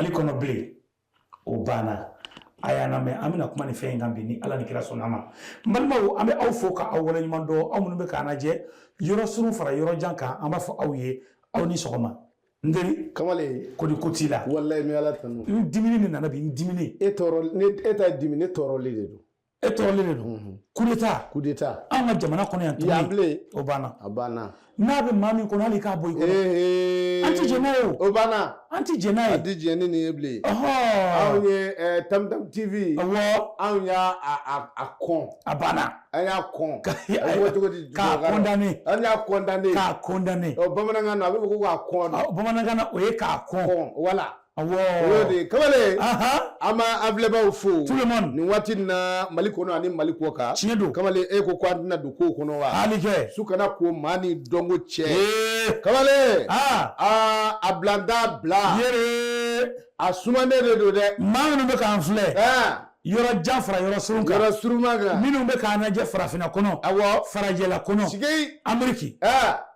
Mali kɔnɔ bilen, o banna. A y'an lamɛn, an bɛna kuma nin fɛn in kan bi ni Ala ni kira sɔnna a ma. N balimaw, an bɛ aw fo ka aw waleɲuman dɔn, aw minnu bɛ k'an lajɛ yɔrɔ surun fara yɔrɔ jan kan, an b'a fɔ aw ye aw ni sɔgɔma. N teri. Kamalen. Ko di, ko t'i la? Walayi, n bɛ Ala tanu. N diminen de nana bi, n diminen. E tɔɔrɔ ne, e ta ye dimi, ne tɔɔrɔlen de don. E tɔɔrɔlen de don. Coup d'état. Coup d'état. Anw ka jamana kɔnɔ yan tuguni. Yan bilen. O banna. A banna. N'a bɛ maa min kɔnɔ, hali k'a bɔ i kɔnɔ. An tɛ jɛn n'a ye o. O banna. An tɛ jɛn n'a ye. An tɛ jɛn ni nin ye bilen. Anw ye Tam Tam TV. Awɔ. Anw y'a a kɔn. A banna. An y'a kɔn. A bɛ fɔ cogo di? K'a condamné. An y'a condamné. K'a condamné. Ɔ, bamanankan na a bɛ fɔ ko k'a kɔn. Bamanankan na, o ye k'a kɔn. Kɔn, voilà. Awɔ. O y'o de ye. Kamalen. An b'an filɛbaaw fo. Tout le monde. Nin waati in na, Mali kɔnɔ ani Mali kɔ kan. Tiɲɛ don. Kamalen, e ko an tɛna don kow kɔnɔ wa? Hali kɛ. Su kana ko maa ni dɔnko cɛ. Kamalen. Aa, a bila n t'a bila. Yere. A sumanen de don dɛ. Maa minnu bɛ k'an filɛ. Yɔrɔ jan fara yɔrɔ surun kan. Yɔrɔ surunman kan. Minnu bɛ k'an lajɛ farafinna kɔnɔ. Awɔ. Farajɛla kɔnɔ. Sigi. Ameriki.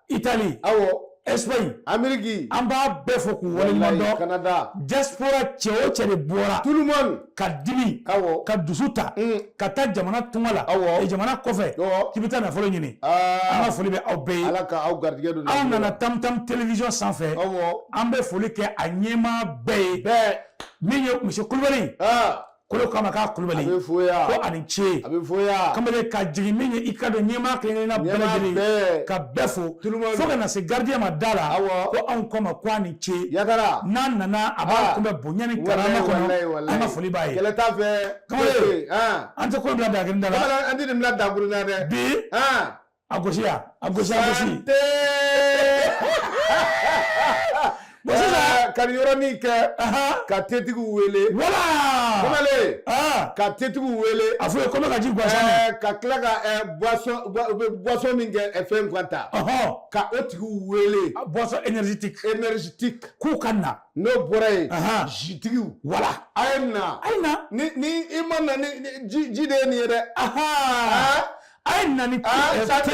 Itali. Awɔ. Espagne. Ameriki. An b'a bɛɛ fo k'u waleɲuman dɔn. Canada. Diaspora cɛ o cɛ de bɔra. Tout le monde. Ka dimi. Awɔ. Ka dusu ta. Ka taa jamana tunga la. Awɔ. Jamana kɔfɛ. Awɔ. K'i bɛ taa nafolo ɲini. An ka foli bɛ aw bɛɛ ye. Ala ka aw garijɛgɛ don. Aw nana Tam Tam télévision sanfɛ. Awɔ. An bɛ foli kɛ a ɲɛmaa bɛɛ ye. Bɛɛ. Min ye monsieur Kulubali. Kolo k'a ma k'a Kulubali. A bɛ fo yan. Ko a ni ce. A bɛ fo yan. Kamalen, ka jigin min ye, i ka dɔn ɲɛmaa kelen-kelenna bɛɛ lajɛlen. Bɛɛ. Ka bɛɛ fo. Tout le monde. Fo ka na se gardien ma da la. Awɔ. Ko anw k'a ma ko a ni ce. Yatara. N'a nana, a b'a kunbɛn bonya ni karama kɔnɔ. An ka foli b'a ye. Kɛlɛ t'a fɛ. Kamalen. An tɛ ko bila dakirin da la. Kamalen, an tɛ nin bila dakurunin na dɛ. Bi. A gosi yan, a gosi, a gosi. Santé. Bon, sisan. Ka nin yɔrɔnin kɛ. Ka tetigiw wele. Voilà. Kamalen. Ka tetigiw wele. A fɔ ye ko ne ka ji gansan min. Ka tila ka boisson, u bɛ boisson min kɛ fɛn kan ta. Ka o tigiw wele. Boisson énergétique. Énergétique. K'u ka na. N'o bɔra yen. Jutigiw. Voilà. A ye na. A ye na. Ni i ma na ni ji de ye nin ye dɛ. A ye na ni santé.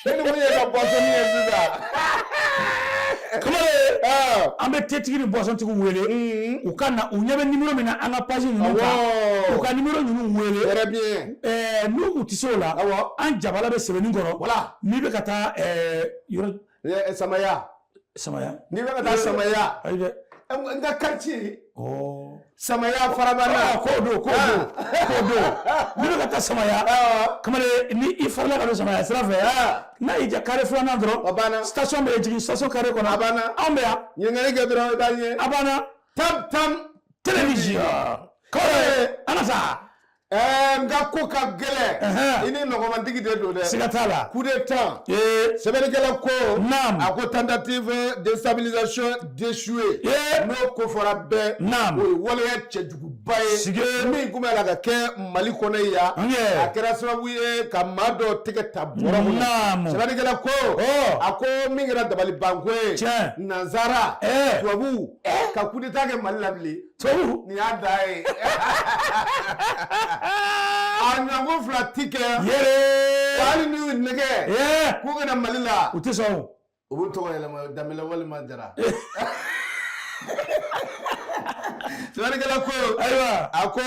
Ne ni mun ye ka boisson min ye sisan. Kamalen, an bɛ tetigi ni boisson-tigiw wele u ka na. U ɲɛ bɛ numéro min na an ka page ninnu kan, u ka numéro ninnu wele. Très bien. N'u u tɛ se o la, an jabala bɛ sɛbɛnni kɔrɔ. Voilà. N'i bɛ ka taa yɔrɔ. Samaya. Samaya. N'i bɛ ka taa Samaya. Ayi dɛ. N ka quartier. Samaya Farabana. K'o don, k'o don, k'o don. N'i bɛ ka taa Samaya. Kamalen, ni i farila ka don Samaya sira fɛ. N'a y'i diya, carré filanan dɔrɔn. A banna. Station bɛ jigin station carré kɔnɔ. A banna. Anw bɛ yan. Ɲininkali kɛ dɔrɔn, i b'a ye. A banna. Tam Tam. Télévision. Kamalen, an ka taa. N ka ko ka gɛlɛn, i ni nɔgɔmantigi de don dɛ. Siga t'a la. Coup d'état. Sɛbɛnnikɛla ko. Naam. A ko tentative de déstabilisation déjouée. N'o ko fɔra bɛɛ. Naam. O ye waleya cɛjuguba ye. Sige. Min tun bɛ la ka kɛ Mali kɔnɔ yan. A kɛra sababu ye ka maa dɔw tɛgɛ ta bɔrɔ kɔnɔ. Naam. Sɛbɛnnikɛla ko. A ko min kɛra dabalibanko ye. Tiɲɛ. Nansara. Tubabu. Ka coup d'état kɛ Mali la bilen. Tubabu. Nin y'a da ye. A ɲɔgɔn fila ti kɛ. Yere. Hali n'u y'u nɛgɛ. K'u ka na Mali la. U tɛ sɔn o. U b'u tɔgɔ yɛlɛma Danbɛlɛ walima Jara. Sɛbɛnnikɛla ko. Ayiwa. A ko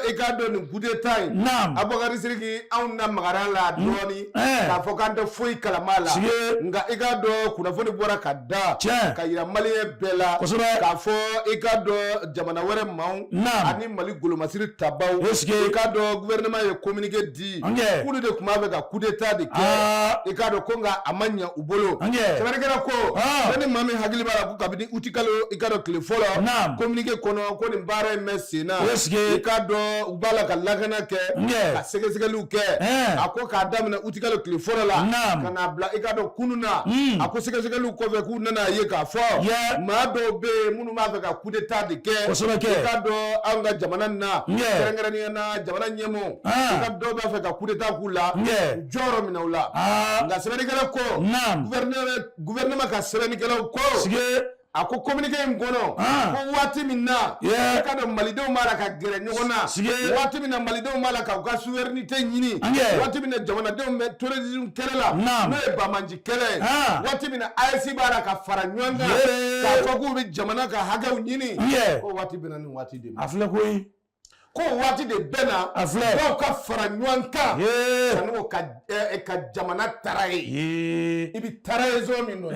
i k'a dɔn nin coup d'état in. Naam. Abubakari Siriki, anw na magara la dɔɔni. K'a fɔ k'an tɛ foyi kalama la. Sige. Nka i k'a dɔn kunnafoni bɔra ka da. Tiɲɛ. Ka yira maliyɛn bɛɛ la. Kosɛbɛ. K'a fɔ i k'a dɔn jamana wɛrɛ maaw. Naam. Ani Mali golomasiri tabaw. Esike. I k'a dɔn gouvernement ye communiqué di. Angɛ. K'olu de tun b'a fɛ ka coup d'état de kɛ. I k'a dɔn ko nka a ma ɲɛ u bolo. Angɛ. Sɛbɛnnikɛla ko. Ko ni maa min hakili b'a la ko kabini uti kalo, i k'a dɔn tile fɔlɔ. Naam. Communiqué kɔnɔ ko nin baara in bɛ sen na. Esike. I k'a dɔn u b'a la ka lakana kɛ. Angɛ. Ka sɛgɛsɛgɛliw kɛ. A ko k'a daminɛ uti kalo tile fɔlɔ la. Naam. Ka n'a bila i k'a dɔn kunun na. A ko sɛgɛsɛgɛliw kɔfɛ k'u nana a ye k'a fɔ. Maa dɔw bɛ yen minnu b'a fɛ ka coup d'état de kɛ. Kosɛbɛ kɛ. I k'a dɔn anw ka jamana nin na. Kɛrɛnkɛrɛnnenya na jamana ɲɛmɔgɔw. I ka dɔw b'a fɛ ka coup d'état k'u la. U jɔyɔrɔ minɛ u la. Nka sɛbɛnnikɛla ko. Naam. Gouvernement ka sɛbɛnnikɛlaw ko. Sige. A ko communiqué in kɔnɔ, ko waati min na, i ka dɔn malidenw b'a la ka gɛrɛ ɲɔgɔn na, waati min na malidenw b'a la ka u ka souveraineté ɲini, waati min na jamanadenw bɛ terrorisme kɛlɛ la, n'o ye banbaanci kɛlɛ ye, waati min na AES b'a la ka fara ɲɔgɔn kan k'a fɔ k'u bɛ jamana ka hakɛw ɲini, ko waati bɛnna nin waati de ma. A filɛ koyi. Ko waati de bɛnna a filɛ dɔw ka fara ɲɔgɔn kan Sanogo ka jamana tara ye. I bɛ trahison min dɔn,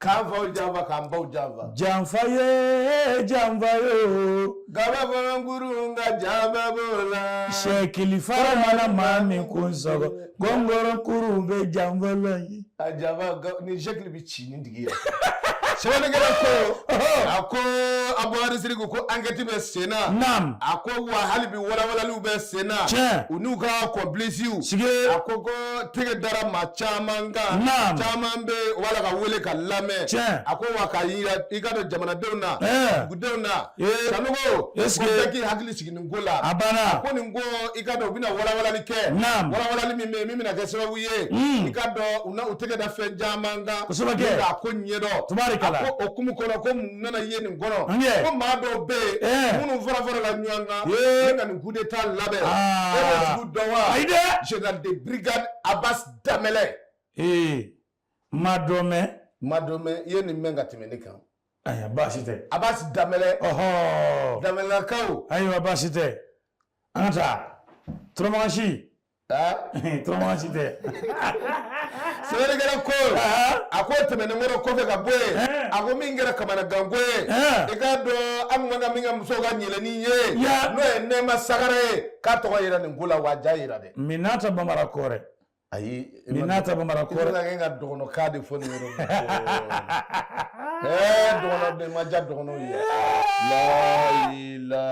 k'an faw janfa, k'an baw janfa. Janfa ye janfa ye o. Gabakuru ka janfa b'o la. Sɛkili fara mana maa min kun sɔgɔ, gɔngɔrɔkuru bɛ janfa la ye. A janfa ni sɛkili bɛ ci nin tigi ye. Sɛbɛnnikɛla ko, a ko Abubakari Siriku ko enquête bɛ sen na. A ko wa hali bi walawalaliw bɛ sen na. U n'u ka complices. Sige. A ko tɛgɛ dara maa caman kan. Caman bɛ yen, o b'a la ka wele ka lamɛn. A ko wa k'a yira i ka dɔn jamanadenw na, dugudenw na. Sanogo, est-ce que ko bɛɛ k'i hakili sigi nin ko la. A banna. A ko nin ko i ka dɔn u bɛna walawalali kɛ. Walawalali min bɛ yen min bɛna kɛ sababu ye. I ka dɔn u na u tɛgɛ da fɛn caman kan. Kosɛbɛ kɛ. Ni k'a ko ɲɛdɔn. Tubaarikala. A ko o hukumu kɔnɔ ko mun nana ye nin kɔnɔ. Ko maa dɔw bɛ yen minnu fara farala ɲɔgɔn kan. Ni ka nin coup d'état labɛn. E b'o tigiw dɔn wa? Ayi dɛ. Général de brigade Abbas Damɛlɛ. Ee, ma dɔ mɛn. Ma dɔ mɛn, i ye nin mɛn ka tɛmɛ ne kan. Ayiwa, baasi tɛ. Abbas Damɛlɛ. Ɔhɔ. Damɛlɛkaw. Ayiwa, baasi tɛ. An ka taa. Turamakansi. Turamakansi tɛ. Sɛbɛnnikɛla ko, a ko tɛmɛnen kɔrɔ kɔfɛ ka bɔ yen, a ko min kɛra kamanaganko ye, i k'a dɔn an kun ka min ka musow ka ɲɛlɛnni ye, n'o ye Nɛma Sagara ye, k'a tɔgɔ yera nin ko la, wa a ja yera dɛ. Min n'a ta bambara kɔrɛ. Ayi. Min n'a ta bambara kɔrɛ. I bɛna kɛ ka dɔgɔnɔkan de fɔ nin yɔrɔ in na. Ɛɛ, dɔgɔnɔ de ma diya dɔgɔnɔw ye. Layila.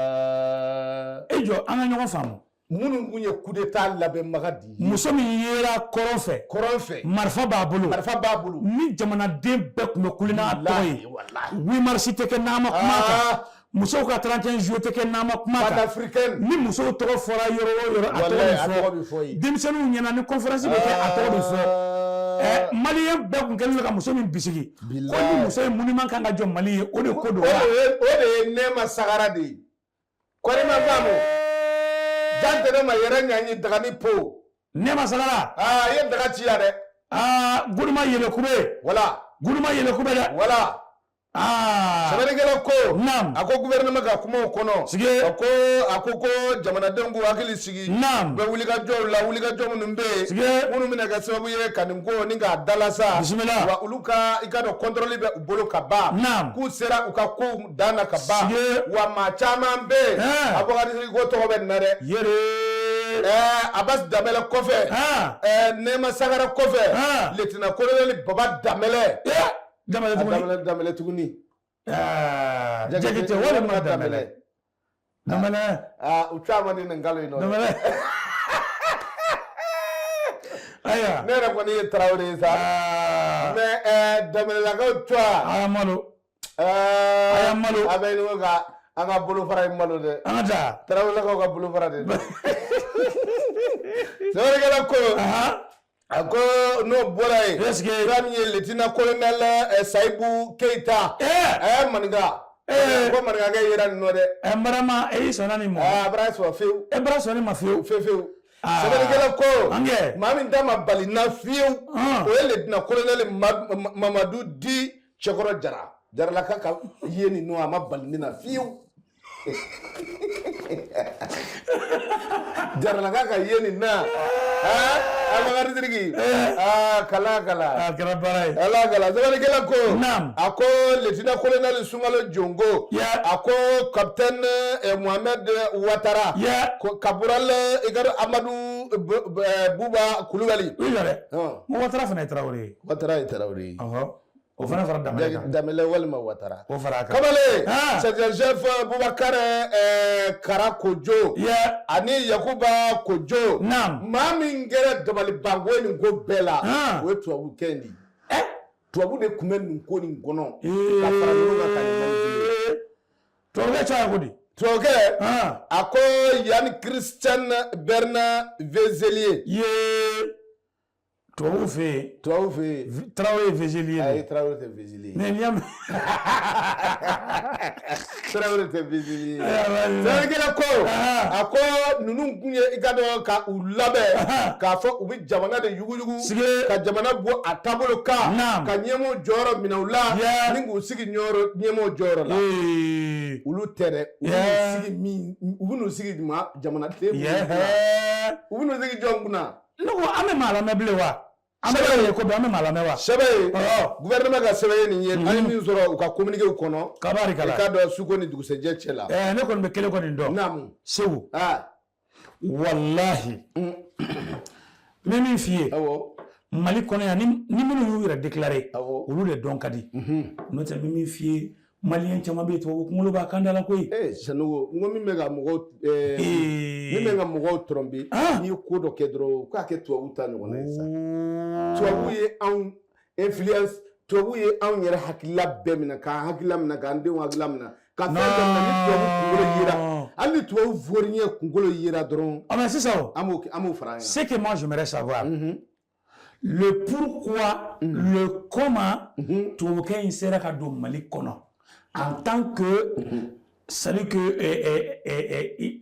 E jɔ, an ka ɲɔgɔn faamu. Minnu tun ye coup d'état labɛnbaga de ye. Muso min yera kɔrɔn fɛ. Kɔrɔn fɛ. Marifa b'a bolo. Marifa b'a bolo. Ni jamanaden bɛɛ tun bɛ kule n'a tɔgɔ ye. 8 mars tɛ kɛ n'a ma kuma kan. Musow ka 31 juillet tɛ kɛ n'a ma kuma kan. Panafricaine. Ni musow tɔgɔ fɔra yɔrɔ o yɔrɔ, a tɔgɔ bɛ fɔ. Denmisɛnninw ɲɛna ni conférence bɛ kɛ, a tɔgɔ bɛ fɔ. Maliyɛn bɛɛ tun kɛlen don ka muso min bisigi. Ko ni muso ye monument kan ka jɔ Mali ye, o de ko don. O de ye Nɛma Sagara de ye. Kɔri ma faamu. Jan tɛ ne ma yɛrɛ ɲaɲi dagani po. Nɛma Sagara. Aa, i ye daga ci yan dɛ. Aa, Guduma Yɛlɛkube. Wala. Guduma Yɛlɛkube dɛ. Wala. Aa. Sɛbɛnnikɛla ko. Naam. A ko gouvernement ka kumaw kɔnɔ. Sige. A ko jamanadenw k'u hakili sigi. Naam. U bɛ wulikajɔw la, wulikajɔ minnu bɛ yen. Sige. Minnu bɛna kɛ sababu ye ka nin ko ni k'a dalasa. Bisimila. Wa olu ka i ka dɔn contrôle bɛ u bolo ka ban. Naam. K'u sera u ka kow dan na ka ban. Sige. Wa maa caman bɛ yen. Abubakari Sidiki ko tɔgɔ bɛ nin na dɛ. Yere. Abbas Danbɛlɛ kɔfɛ. Nɛma Sagara kɔfɛ. Lieutenant colonel Baba Danbɛlɛ. Danbɛlɛ tuguni. Danbɛlɛ tuguni. Jakite walima Danbɛlɛ. Danbɛlɛ. Aa, u caman ni nin kalo in nɔ. Danbɛlɛ. Ayiwa. Ne yɛrɛ kɔni ye Tarawele ye sa. Mais Danbɛlɛlakaw tɔgɔ. A malo. A y'an malo. A bɛ ɲɔgɔn ka an ka bolofara in malo dɛ. An ka taa. Tarawelelakaw ka bolofara de don. Sɛbɛnnikɛla ko. A ko n'o bɔra yen. Est-ce que. Fɛn min ye lieutenant colonel Sayibu Keyita. Maninka. Ko maninkakɛ yera nin nɔ dɛ. N barama, e y'i sɔnna nin ma. A bara sɔn fiyewu. E bara sɔn nin ma fiyewu. Fiyewu fiyewu. Sɛbɛnnikɛla ko. An kɛ. Maa min da ma bali na fiyewu. O ye lieutenant colonel Mamadu Di Cɛkɔrɔ Jara. Jaralaka ka ye nin nɔ, a ma bali ne na fiyewu. Jaralaka ka ye nin na. Abubakari Sidiki. Aa, kala kala. A kɛra baara ye. Ala kala. Sɛbɛnnikɛla ko. Naam. A ko lieutenant colonel Sunkalo Jongo. A ko capitaine Mohamed Ouattara. Caporal i ka Amadu Buba Kulubali. I jɔ dɛ. N ko Ouattara fana ye Tarawele ye. Ouattara ye Tarawele ye. Ɔhɔ. O fana fara Danbɛlɛ kan. Danbɛlɛ walima Ouattara. O fara a kan. Kamalen. Sergent chef Boubacar Kara Kojo. Ani Yakuba Kojo. Naam. Maa min kɛra dabalibanko ye nin ko bɛɛ la. O ye tubabukɛ in de ye. Tubabu de tun bɛ nin ko nin kɔnɔ. Ka fara ɲɔgɔn kan ka nin manipuler. Tubabukɛ caya ko di. Tubabukɛ. A ko Yann Christian Bernard Vezelier. Ye. Tubabuw fɛ yen. Tubabuw fɛ yen. Tarawele ye Vezeli ye. Ayi, Tarawele tɛ Vezeli ye. Mais n'i y'a mɛn. Tarawele tɛ Vezeli ye. Sɛbɛnnikɛla ko a ko ninnu kun ye i ka dɔn ka u labɛn k'a fɔ u bɛ jamana de yuguyugu. Sige. Ka jamana bɔ a taabolo kan. Naam. Ka ɲɛmɔgɔ jɔyɔrɔ minɛ u la. Yeah. Ni k'u sigi ɲɛmɔgɔ jɔyɔrɔ la. Olu tɛ dɛ. U bɛn'u sigi min u bɛn'u sigi ma jamanaden minnu kunna. U bɛn'u sigi jɔn kunna? Ne ko an bɛ maa lamɛn bilen wa? An bɛ ye ko bɛɛ an bɛ maa lamɛn wa? Sɛbɛn ye gouvernement ka sɛbɛn ye nin ye, an ye min sɔrɔ u ka communiqué kɔnɔ. Kabarikala. I k'a dɔn suko ni dugusɛjɛ cɛ la. Ne kɔni bɛ kelen kɔni dɔn. Naamu. Segu. Walahi. N bɛ min f'i ye. Awɔ. Mali kɔnɔ yan ni minnu y'u yɛrɛ déclaré. Awɔ. Olu de dɔn ka di. N'o tɛ n bɛ min f'i ye. Maliyɛn caman bɛ yen tubabu kunkolo b'a kan da la koyi. Ee Sanogo, n ko min bɛ ka mɔgɔw min bɛ ka mɔgɔw tromper, n'i ye ko dɔ kɛ dɔrɔn k'a kɛ tubabu ta ɲɔgɔnna ye sa. Tubabu ye anw influence, tubabu ye anw yɛrɛ hakilila bɛɛ minɛ, k'an hakilila minɛ, k'an denw hakilila minɛ, ka fɛn bɛɛ minɛ. Ni tubabu kunkolo yera, hali ni tubabu vaurien kunkolo yera dɔrɔn. Ah mais sisan o. An b'o fara an kan. Ce que moi j'aimerais savoir. Le pourquoi, le comment, tubabukɛ in sera ka don Mali kɔnɔ en tant que, c'est-à-dire que u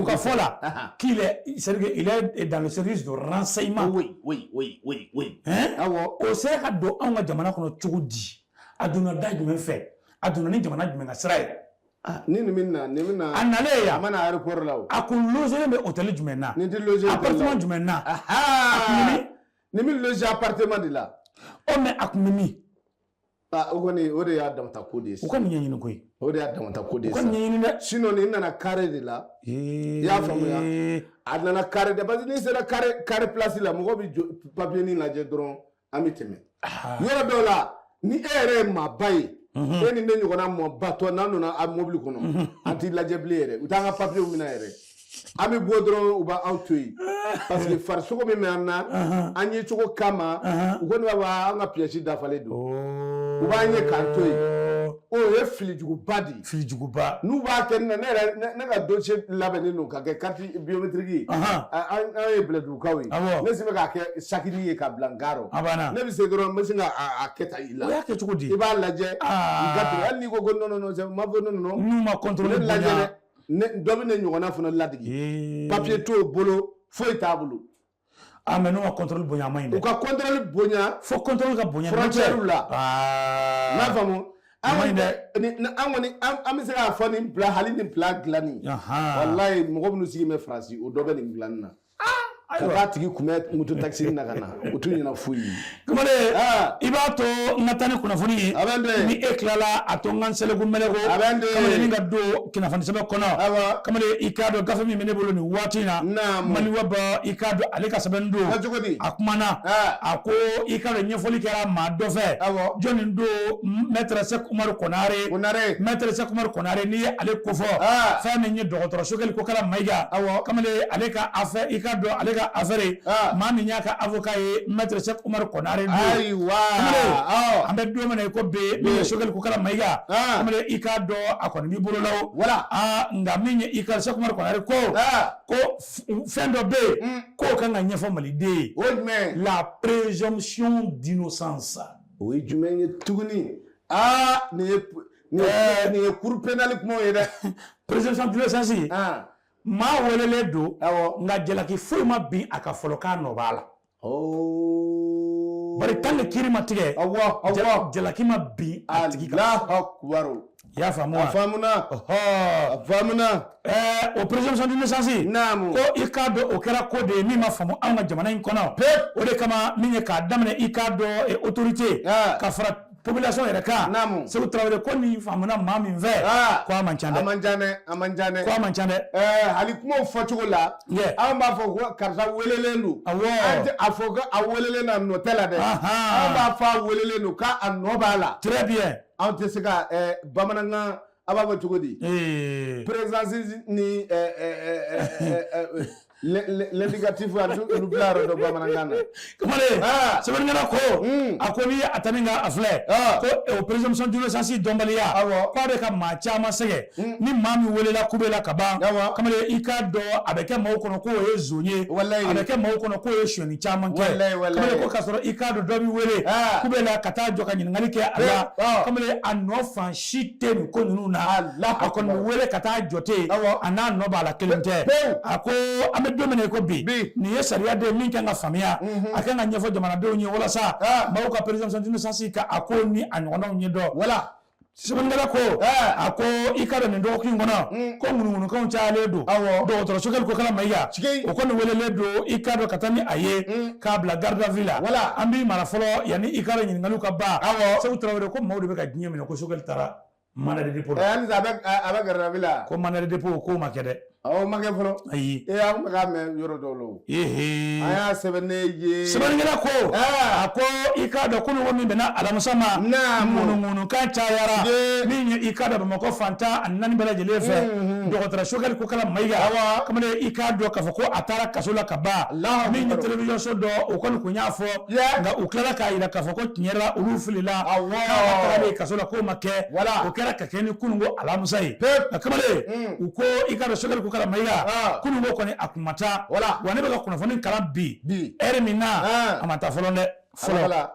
ka fɔ la qu'il est, c'est-à-dire qu'il est dans le service de renseignement. Oui. Hein? Awɔ. O sera ka don anw ka jamana kɔnɔ cogo di? A donna da jumɛn fɛ? A donna ni jamana jumɛn ka sira ye? Ni nin bɛ na, nin bɛ na. A nalen yan. A ma na aéroport la o. A kun logelen bɛ hôtel jumɛn na? Nin tɛ loger hôtel la. Appartement jumɛn na? A kun bɛ min? Nin bɛ loger appartement de la. Ɔ mais a kun bɛ min? Ah, o kɔni o de y'a damata ko de ye. U ka nin ɲɛɲini koyi. O de y'a damata ko de ye. U ka nin ɲɛɲini dɛ. Sinon nin nana carré de la. I y'a faamuya? A nana carré de parce que n'i sera carré place la, mɔgɔw bɛ jɔ papier nin lajɛ dɔrɔn an bɛ tɛmɛ. Yɔrɔ dɔw la ni e yɛrɛ ye maaba ye. E ni ne ɲɔgɔnna maabatɔ n'an donna a mobili kɔnɔ, an t'i lajɛ bilen yɛrɛ, u t'an ka papiyew minɛ yɛrɛ. An bɛ bɔ dɔrɔn u b'aw to yen parce que farisogo min bɛ an na, an ye cogo kama, u kɔni b'a fɔ an ka pièce dafalen don, u b'an ye k'an to yen. O ye filijuguba de ye. Filijuguba. N'u b'a kɛ ne yɛrɛ ne ka dossier labɛnnen don ka kɛ carte biométrique ye. An ye Bɛlɛdugukaw ye. Ne se bɛ k'a kɛ sakini ye ka bila n kan rɔ. A banna. Ne bɛ se dɔrɔn n bɛ sin ka a kɛ tan i la. O y'a kɛ cogo di? I b'a lajɛ. I ka tɛmɛ hali n'i ko ko non non non n m'a fɔ non non. N'u ma contrôle ne lajɛ dɛ. Ne dɔ bɛ ne ɲɔgɔnna fana ladege. Papier t'o bolo, foyi t'a bolo. Ah mais n'u ma contrôle bonya a man ɲi dɛ. U ka contrôle bonya. Fo contrôle ka bonya. Frontière la. N'a faamu. An kɔni an bɛ se k'a fɔ nin bila hali nin bila dilanni. Walayi mɔgɔ minnu sigi bɛ Faransi o dɔ bɛ nin dilanni na. Ka taa tigi kunbɛn moto taxi na ka na o t'u ɲɛna foyi ye. Kamalen i b'a to n ka taa ni kunnafoni ye. A bɛ n den. Ni e tilala a to n ka n seleku mɛlɛko. A bɛ n den. Kamalen ni ka don kunnafoni sɛbɛn kɔnɔ. Awɔ. Kamalen i k'a dɔn gafe min bɛ ne bolo nin waati in na. Naamu. Maliweb i k'a dɔn ale ka sɛbɛn don. A cogo di? A kumana. A ko i k'a dɔn ɲɛfɔli kɛra maa dɔ fɛ. Awɔ. Jɔnni don? Maître Sɛki Umaru Konare. Konare. Maître Sɛki Umaru Konare n'i ye ale kofɔ. Fɛn min ye dɔgɔtɔrɔ Sogɛli Kokala Mayiga. Awɔ. Kamalen ale ka affaire i k'a dɔn ale ka affaire maa min y'a ka avocat ye maître Sɛki Umaru Konare don. Ayiwa. Kamalen an bɛ don min na i ko bi min ye Sogɛli Kokala Mayiga. Kamalen i k'a dɔn a kɔni b'i bolo la o. Voilà. Nka min ye i ka Sɛki Umaru Konare ko. Ko fɛn dɔ bɛ yen k'o kan ka ɲɛfɔ maliden ye. O ye jumɛn ye? La présomption d'innocence. O ye jumɛn ye tuguni? Aa nin ye cour pénale kumaw ye dɛ. Présomption d'innocence. Maa welelen don. Awɔ. Nka jalaki foyi ma bin a kan fɔlɔ k'a nɔ b'a la. Bari tant que kiiri ma tigɛ. Awɔ awɔ. Jalaki ma bin a tigi kan. Alahu akubaru. I y'a faamu wa? A faamuna. A faamuna. O présomption d'innocence. Naamu. Ko i k'a dɔn o kɛra ko de ye min ma faamu anw ka jamana in kɔnɔ. Pewu. O de kama min ye k'a daminɛ i k'a dɔn autorité. Ka fara population yɛrɛ kan. Naamu. Segu Tarawele ko nin faamuna maa min fɛ. Ko a man ca dɛ. A man ca dɛ, a man ca dɛ. Ko a man ca dɛ. Hali kumaw fɔcogo la. Anw b'a fɔ ko karisa welelen don. Awɔ. An tɛ a fɔ ko a welelen don a nɔ tɛ la dɛ. Anw b'a fɔ a welelen don k'a nɔ b'a la. Très bien. Anw tɛ se ka bamanankan a b'a fɔ cogo di? Présence ni L'indicatif a olu bila yɔrɔ dɔ bamanankan na. Kamalen, sɛbɛnnikɛla ko a ko n'i ye a ta ni ka a filɛ ko o présomption d'innocence dɔnbaliya k'a bɛ ka maa caman sɛgɛn. Ni maa min welela kube la ka ban, kamalen, i k'a dɔn a bɛ kɛ maaw kɔnɔ k'o ye zon ye, a bɛ kɛ maaw kɔnɔ k'o ye sonyɛni caman kɛ. Kamalen, ko k'a sɔrɔ i k'a dɔn dɔ bɛ wele kube la ka taa jɔ ka ɲininkali kɛ a la, kamalen, a nɔ fan si tɛ nin ko ninnu na. A kɔni bɛ wele ka taa jɔ ten, a n'a nɔ b'a la kelen tɛ. A ko an bɛ don min na i ko bi, nin ye sariya de ye min kan ka faamuya, a kan ka ɲɛfɔ jamanadenw ye walasa maaw ka présomption d'innocence ka a ko ni a ɲɔgɔnnaw ɲɛdɔn. Wala. Sɛbɛnnikɛla ko a ko i k'a dɔn nin dɔgɔkun in kɔnɔ ko ŋunuŋunukanw cayalen don. Dɔgɔtɔrɔ Sogɛli Kokala Mayiga, o kɔni welelen don, i k'a dɔn, ka taa ni a ye k'a bila garde à vue la. An b'i mara fɔlɔ yanni i k'a dɔn ɲininkaliw ka ban. Segu Tarawele ko maaw de bɛ ka diɲɛ minɛ ko Sogɛli taara mandat de dépôt la. Halisa a bɛ garde à vue la. Ko mandat de dépôt k'o ma kɛ dɛ. Awɔ, o ma kɛ fɔlɔ. Ayi. Ee, an bɛ k'a mɛn yɔrɔ dɔw la o. An y'a sɛbɛn ne ye. Sɛbɛnnikɛla ko a ko i k'a dɔn kununko min bɛnna alamisa ma, ŋunuŋunukan cayara min ye i k'a dɔn Bamakɔ fan 14 bɛɛ lajɛlen fɛ, dɔgɔtɔrɔ Sogɛli Kokala Mayiga, kamalen, i k'a dɔn k'a fɔ ko a taara kaso la ka ban. Min ye télévision so dɔ, o kɔni kun y'a fɔ, nka u tilala k'a jira k'a fɔ ko tiɲɛ yɛrɛ la olu filila, k'a ka tagalen kaso la k'o ma kɛ. O kɛra ka kɛ ni kununko alamisa ye. Nka kamalen, u ko i k'a dɔn Sogɛli Kokala Mayiga, kununko kɔni a kun ma taa. Wa ne bɛ ka kunnafoni kalan bi ɛri min na, a ma taa fɔlɔ dɛ, fɔlɔ.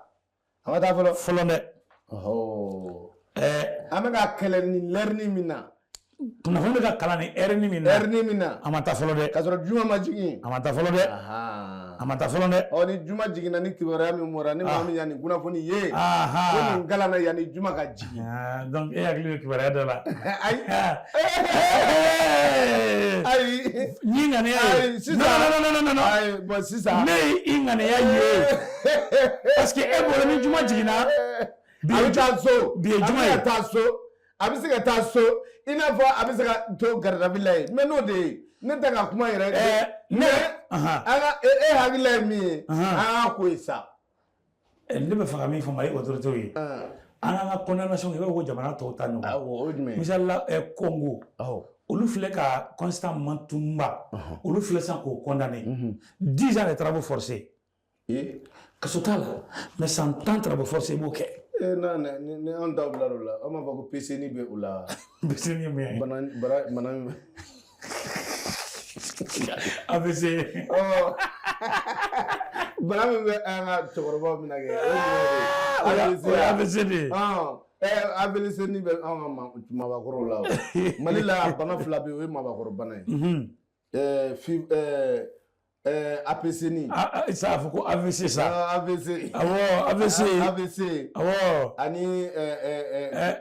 A ma taa fɔlɔ. Fɔlɔ dɛ. An bɛ ka kɛlɛ ni lɛrini min na. Kunnafoni bɛ ka kalan ni ɛrini min na. Ɛrini min na. A ma taa fɔlɔ dɛ. K'a sɔrɔ juma ma jigin. A ma taa fɔlɔ dɛ. A ma taa fɔlɔ dɛ. Ɔ, ni juma jiginna, ni kibaruya min bɔra, ni maa min y'a nin kunnafoni ye. Ko nin kalanna yanni juma ka jigin. Donc e hakili bɛ kibaruya dɔ la. Ayi. Ayi. N'i ŋaniya ye. Ayi, sisan. Non, non, non, non, non. Ayi, bon, sisan. Ne ye i ŋaniya ye. Parce que e bolo ni juma jiginna. Bi a bɛ taa so. Bi ye juma ye. A bɛ se ka taa so. A bɛ se ka taa so. I n'a fɔ a bɛ se ka to garde à vue la yen. Mais n'o de ye, ne tɛ ka kuma yɛrɛ. Ne. An ka e hakilila ye min ye, an k'a ko ye sa. Ne bɛ fɛ ka min fɔ Mali autorités ye. An k'an ka condamnation kɛ i b'a fɔ ko jamana tɔw ta ɲɔgɔn. Awɔ, o ye jumɛn ye? Misali la, Congo. Olu filɛ ka Constant Mutamba. Olu filɛ sisan k'o condamné. 10 ans de travaux forcés. Kaso t'a la, mais san 10 travaux forcés i b'o kɛ. Ee, na ni anw t'aw bila o la, an b'a fɔ ko PCN bɛ o la. PCN ye mun ye? Bana bara bana min. AVC. Bana min bɛ an ka cɛkɔrɔbaw minɛ kɛ. O ye AVC de ye. AVC ni bɛ anw ka maabakɔrɔw la o. Mali la, bana fila bɛ yen, o ye maabakɔrɔ bana ye. APC ni. Sa a fɔ ko AVC sa. AVC. Awɔ, AVC. AVC. Awɔ. Ani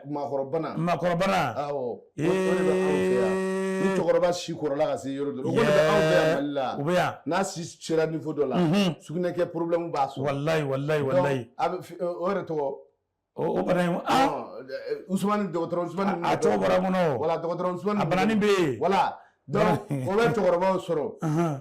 maakɔrɔbana. Maakɔrɔbana. Awɔ. O de bɛ anw fɛ yan. Ni cɛkɔrɔba si kɔrɔla ka se yɔrɔ dɔ la, o kɔni bɛ anw fɛ yan Mali la. O bɛ yan. N'a si sera niveau dɔ la, sugunɛ kɛ problème b'a sɔrɔ. Walayi, walayi, walayi. A bɛ o yɛrɛ tɔgɔ. O bana in ah. Usumani, dɔgɔtɔrɔ Usumani. A tɔgɔ bɔra n kɔnɔ. Voilà, dɔgɔtɔrɔ Usumani. A bananin bɛ yen. Voilà. Donc o bɛ cɛkɔrɔbaw sɔrɔ.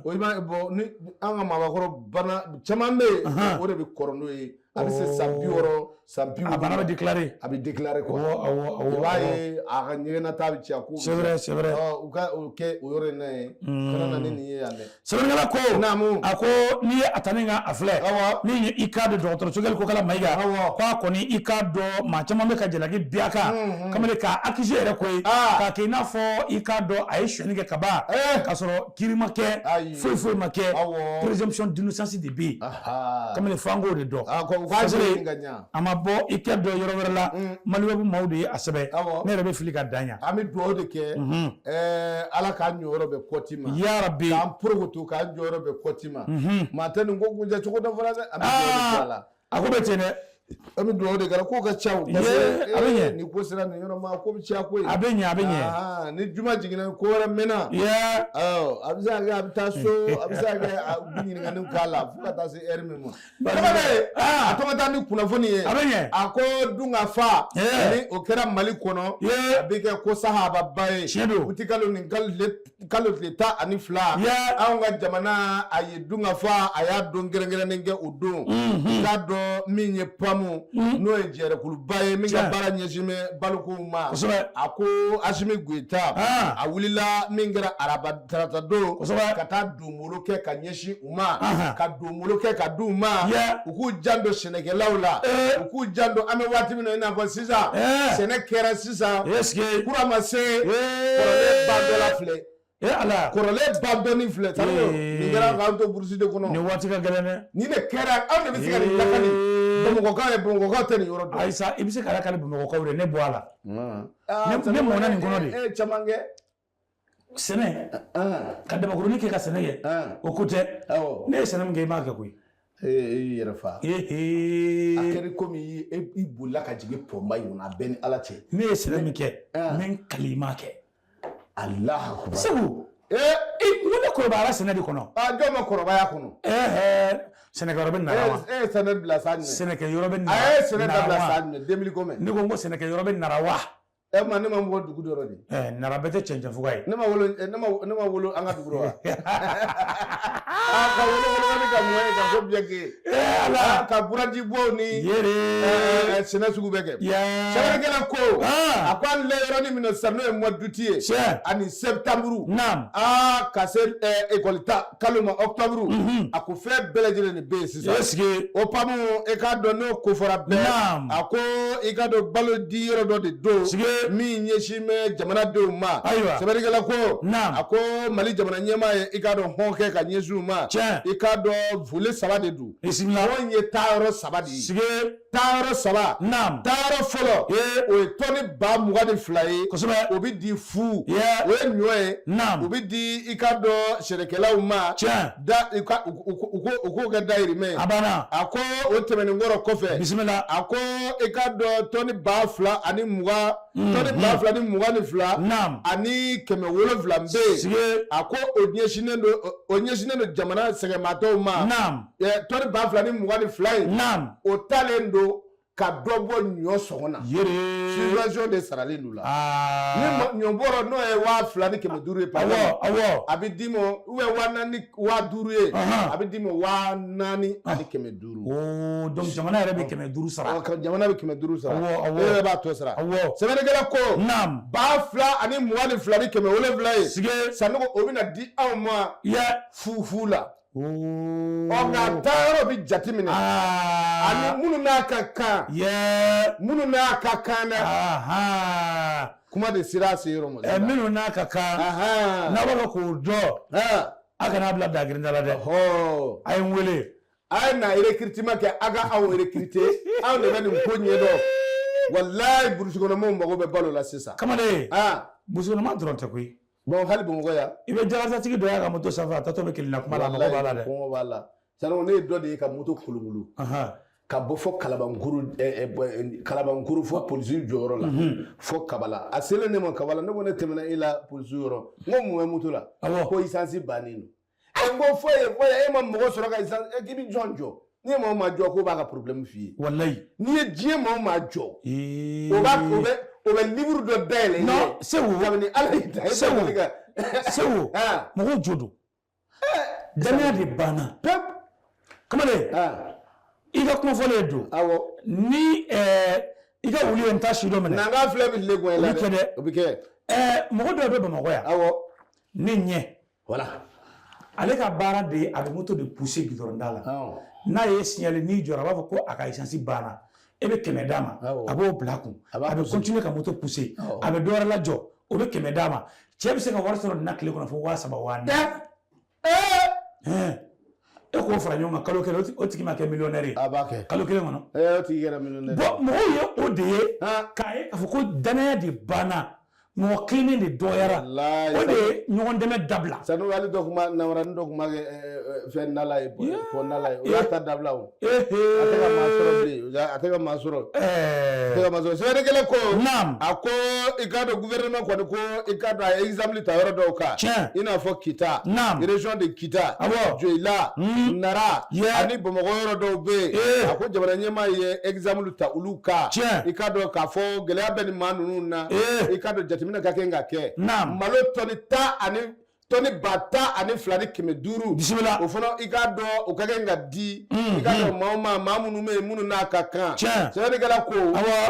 O i b'a bɔn ni an ka maabakɔrɔ bana caman bɛ yen, o de bɛ kɔrɔ n'o ye. A bɛ se san 60, san 70. A bana bɛ déclarer. A bɛ déclarer quoi. Awɔ. I b'a ye a ka ɲɛgɛnata bɛ caya ko. C'est vrai, c'est vrai. U ka o kɛ o yɔrɔ in na yen. Kana na ni nin ye yan dɛ. Sɛbɛnnikɛla ko. Naamu. A ko n'i ye a ta ni ka a filɛ. Min ye i k'a dɔn dɔgɔtɔrɔ Sogɛli Kokala Mayiga. K'a kɔni i k'a dɔn maa caman bɛ ka jalaki bin a kan. Kamalen k'a accuser yɛrɛ koyi. K'a kɛ i n'a fɔ i k'a dɔn a ye sonyɛni kɛ ka ban. K'a sɔrɔ kiiri ma kɛ. Foyi foyi ma kɛ. Présomption d'innocence de bɛ yen. Kamalen, f'an k'o de dɔn. A ma bɔ i kɛ dɔn yɔrɔ wɛrɛ la. Maliweb maaw de ye a sɛbɛn. Ne yɛrɛ bɛ fili ka dan yan. An bɛ dugawu de kɛ. Ala k'an jɔyɔrɔ bɛn kɔti ma. Yarabi. K'an porokoto k'an jɔyɔrɔ bɛn kɔti ma. Maa tɛ nin ko kuncɛ cogo dɔn fana dɛ. An bɛ dugawu de kɛ a la. A ko bɛ ten dɛ. An bɛ dugawu de kɛ ko ka ca o. A bɛ ɲɛ. Ni ko sera nin yɔrɔ ma, ko bɛ caya koyi. A bɛ ɲɛ, a bɛ ɲɛ. Ni juma jiginna, ko wɛrɛ mɛnna. A bɛ se ka kɛ a bɛ taa so, a bɛ se ka kɛ a bɛ ɲininkaliw k'a la fo ka taa se heure min ma. A tɔgɔ taa ni kunnafoni ye. A bɛ ɲɛ. A ko dunkafa ni o kɛra Mali kɔnɔ, a bɛ kɛ ko sahababa ye. Tiɲɛ don. Utikalo nin kalo tile 12, anw ka jamana a ye dunkafa, a y'a don kɛrɛnkɛrɛnnen kɛ o don. I k'a dɔn min ye PAM OPAM n'o ye jɛkuluba ye min ka baara ɲɛsin bɛ balokow ma, a ko Asimi Goyita a wulila min kɛra araba tarata don ka taa donbolo kɛ ka ɲɛsin u ma, ka donbolo kɛ ka di u ma, u k'u janto sɛnɛkɛlaw la, u k'u janto. An bɛ waati min na i n'a fɔ sisan, sɛnɛ kɛra sisan, kura ma se, kɔrɔlen bandɔla filɛ. E Ala! Kɔrɔlen bandɔnin filɛ. Nin kɛra k'an to burusi de kɔnɔ. Nin waati ka gɛlɛn dɛ. Nin de kɛra, anw de bɛ se ka nin lakali Bamakɔkaw ye. Bamakɔkaw tɛ nin yɔrɔ dɔn. Ayi sa, i bɛ se ka lakali Bamakɔkaw de, ne bɔ a la. Ne mɔnna nin kɔnɔ de. E ye caman kɛ. Sɛnɛ, ka dabakurunin kɛ ka sɛnɛ kɛ, o ko tɛ. Ne ye sɛnɛ min kɛ, i m'a kɛ koyi. E y'i yɛrɛ fa. A kɛra komi i bolila ka jigin pɔnba in kɔnɔ, a bɛɛ ni Ala cɛ. Ne ye sɛnɛ min kɛ, n bɛ n kali i m'a kɛ. Alahu akubar. Segu. N ko ne kɔrɔbayara sɛnɛ de kɔnɔ. Aa, jɔn ma kɔrɔbaya kɔnɔ? Sɛnɛkɛyɔrɔ bɛ Nara wa? E ye sɛnɛ bila san jumɛn? Sɛnɛkɛyɔrɔ bɛ Nara. A ye sɛnɛ dabila san jumɛn? 2000 combien? Ne ko n ko sɛnɛkɛyɔrɔ bɛ Nara wa? E ma ne ma bɔ dugu dɔ de. Nara bɛɛ tɛ cɛncɛnfuga ye. Ne ma wolo, ne ma wolo an ka dugu rɔ wa? Aa, ka wolo wolo ka mɔ ye ka ko bɛɛ kɛ. Ala! Ka buraji bɔ ni yere sɛnɛ sugu bɛɛ kɛ. Sɛbɛnnikɛla ko a ko an filɛ yɔrɔnin min na sisan, n'o ye mois d'août ye ani septembre. Aa, ka se école ta kalo ma, octobre, a ko fɛn bɛɛ lajɛlen de bɛ yen sisan. Est-ce que OPAM, e k'a dɔn n'o ko fɔra bɛɛ. A ko i k'a dɔn balo di yɔrɔ dɔ de don min ɲɛsin bɛ jamanadenw ma. Ayiwa. Sɛbɛnnikɛla ko a ko Mali jamana ɲɛmaa ye i k'a dɔn hɔn kɛ ka ɲɛsin u ma. I k'a dɔn volet saba de don. Bisimila. Hɔn ye taayɔrɔ saba de ye. Taayɔrɔ saba. Taayɔrɔ fɔlɔ, o ye tɔni 22,000 ye. O bɛ di fu. O ye ɲɔ ye. O bɛ di i k'a dɔn sɛnɛkɛlaw ma. Da u k'o kɛ dayirimɛ ye. A banna. A ko o tɛmɛnen kɔrɔ kɔfɛ. Bisimila. A ko i k'a dɔn tɔni 2,020, tɔni 2,022 ani 700 bɛ yen. A ko o ɲɛsinnen don jamana sɛgɛnbaatɔw ma. Tɔni 2,022 in, o talen don ka dɔ bɔ ɲɔ sɔngɔ na. Subvention de saralen don la. Ni ɲɔ bɔrɔ n'o ye 2,500 ye par exemple, a bɛ d'i ma, ou bien 4,000 ni 5,000 ye, a bɛ d'i ma 4,500. Oo, donc jamana yɛrɛ bɛ 500 sara. Jamana bɛ 500 sara. Awɔ. E yɛrɛ b'a tɔ sara. Sɛbɛnnikɛla ko 2,022 ni 700 ye. Sanogo, o bɛna di anw ma fu fu la. Ɔ, nka taayɔrɔ bɛ jate minɛ ani minnu n'a ka kan, minnu n'a ka kan dɛ. Kuma de sera a se yɔrɔ ma. Minnu n'a ka kan, n'a b'a fɛ k'o dɔn, a kana bila dagirinda la dɛ. A ye n wele. A ye na recrutement kɛ, a ka anw recruter, anw de bɛ nin ko ɲɛdɔn. Walayi, burusikɔnɔmɔgɔw mago bɛ balo la sisan. Kamalen, burusikɔnɔma dɔrɔn tɛ koyi. Bon, hali Bamakɔ yan. I bɛ jakartatigi dɔ y'a ka moto sanfɛ, a taatɔ bɛ kelenna kuma la, a mago b'a la dɛ. Kɔngɔ b'a la. Sanogo, ne ye dɔ de ye ka moto kolonkolon ka bɔ fɔ Kalabankuru, Kalabankuru fɔ polisi jɔyɔrɔ la fɔ Kabala. A selen ne ma Kabala, ne ko ne tɛmɛna e la polisi yɔrɔ, n ko mun bɛ moto la? Ko essence bannen don. Ɛ, n ko foyi foyi, e ma mɔgɔ sɔrɔ ka essence, e k'i bɛ jɔn jɔ? N'i ye maa o maa jɔ k'o b'a ka problème f'i ye. Walayi. N'i ye diɲɛ maa o maa jɔ, o b'a o bɛ livre dɔ dayɛlɛ i ye. Non, Segu. Kabini Ala y'i da, e Segu. Segu. Mɔgɔw jo don. Danaya de banna. Pewu. Kamalen. I ka kuma fɔlen don. Awɔ. Ni i ka wuli ye n ta si dɔ minɛ. Nankan filɛ bɛ tile gɔn i la dɛ. O bɛ kɛ dɛ. O bɛ kɛ. Mɔgɔ dɔw bɛ Bamakɔ yan. Awɔ. Ne ɲɛ. Voilà. Ale ka baara de ye, a bɛ moto de pousser goudron da la. N'a ye signaler, n'i jɔra, a b'a fɔ ko a ka essence banna. E bɛ 100 d'a ma. A b'o bila a kun. A bɛ continuer ka moto pousser. A bɛ dɔ wɛrɛ lajɔ, o bɛ 100 d'a ma. Cɛ bɛ se ka wari sɔrɔ nin na tile kɔnɔ fo 3,000, 4,000. E k'o fara ɲɔgɔn kan kalo kelen, o tigi ma kɛ millionnaire ye. A b'a kɛ. Kalo kelen kɔnɔ. O tigi kɛra millionnaire. Bon, mɔgɔw ye o de ye k'a ye k'a fɔ ko danaya de banna. Mɔgɔ kilennen de dɔgɔyara. O de ye ɲɔgɔn dɛmɛ dabila. Sanogo, hali dɔ kuma namaranin dɔ kuma kɛ fɛn nala ye, pɔn nala ye, o y'a ta dabila o. A tɛ ka maa sɔrɔ bilen, a tɛ ka maa sɔrɔ. A tɛ ka maa sɔrɔ. Sɛbɛnnikɛla ko. A ko i k'a dɔn gouvernement kɔni ko i k'a dɔn a ye exemple ta yɔrɔ dɔw kan. I n'a fɔ Kita. Région de Kita. Joyila. Nara. Ani Bamakɔ yɔrɔ dɔw bɛ yen. A ko jamana ɲɛmaa ye exemple ta olu kan. I k'a dɔn k'a fɔ gɛlɛya bɛ nin maa ninnu na. I k'a dɔn jateminɛ ka kɛ ka kɛ. Malo tɔni tan ani Tɔni 12,500. Bisimila. O fana, i k'a dɔn, o ka kan ka di, i k'a dɔn, maa o maa, maa minnu bɛ yen, minnu n'a ka kan. Sɛbɛnnikɛla ko